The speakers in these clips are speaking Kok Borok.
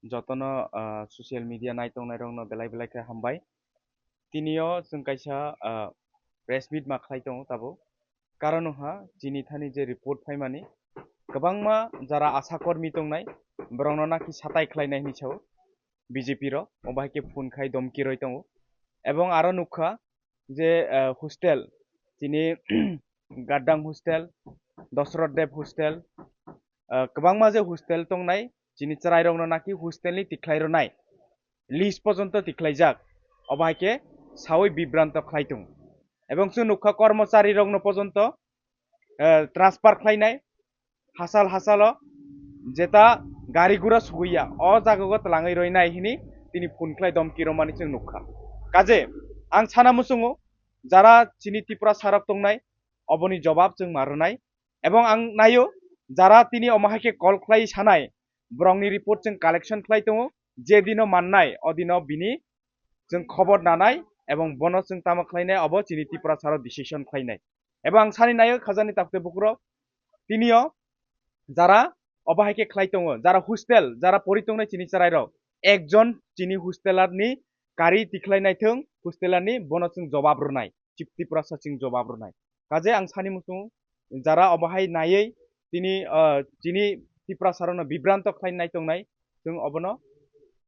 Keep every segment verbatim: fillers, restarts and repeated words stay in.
Jotono, ah, social media nai tongnai rokno belai belai khe hambai. Tinio chwng kaisa, ah, press meet ma khlai tongo tabuk. Karon wngkha chini thani je report phaimani, kwbangma jara asha kormi tongnai, borokno naki satai khlainai hinwi sao B J P rok, obo hai khe phone khai domki roi tongo. Ebong aro nukha je, ah, hostel, chini Gaddang hostel, Dosrot Deb hostel, ah, kwbangma je hostel tongnai, chini chwrairokno naki hostelni tikhlai rwnai list pojonto tikhlaijak, obo hai khe sawi bibranto khlai tongo. Ebong chwng nukha kormocharirokno pojonto, eh, transfer khlainai, hasal hasalo jeta gari gura sugiya o jagao twlangwi roinai hini tini phone khlai domki romani chwng nukha. Kaje ang sana muchungo jara chini Tiprasarok tongnai oboni jobab chwng ma rwnai. Ebong ang naio jara tini omo hai khe call khlai sanai borokni report chwng collection khlai tongo, je dino mannai o dino bini chwng khobor nanai ebong bono chwng tamo khlainai obo chini Tiprasarok decision khlainai. Ebong ang sani naio khajani takte bukurok tinio jara obo hai khe khlai tongo, jara hostel, jara pori tongnai chini chwrairok, ekjon chini hostelarni kari tikhlai naithwng, hostelarni bono chwng jobab rwnai, chip Tiprasa chwng jobab rwnai. Kaje ang sani muchung jara obo hai naiwi tini, ah, chini Tiprasarokno bibranto khlai nai tongnai, chwng obono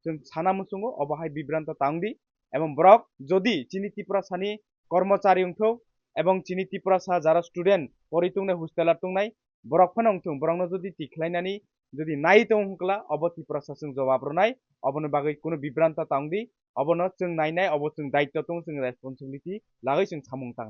chwng sana muchungo obo hai bibranto tangdi, ebong borok jodi chini Tiprasani kormochari wngthok ebong chini Tiprasa jara student pori tongnai hostelar tongnai borok phano wngthung, borokno jodi tikhlainani jodi nai tong hwnkla obo Tiprasa chwng jobab rwnai, oboni bagwi kunu bibranto tangdi, obono chwng nainai, obo chwng daitto tongo, chwng responsibility lagwi chwng samung tang.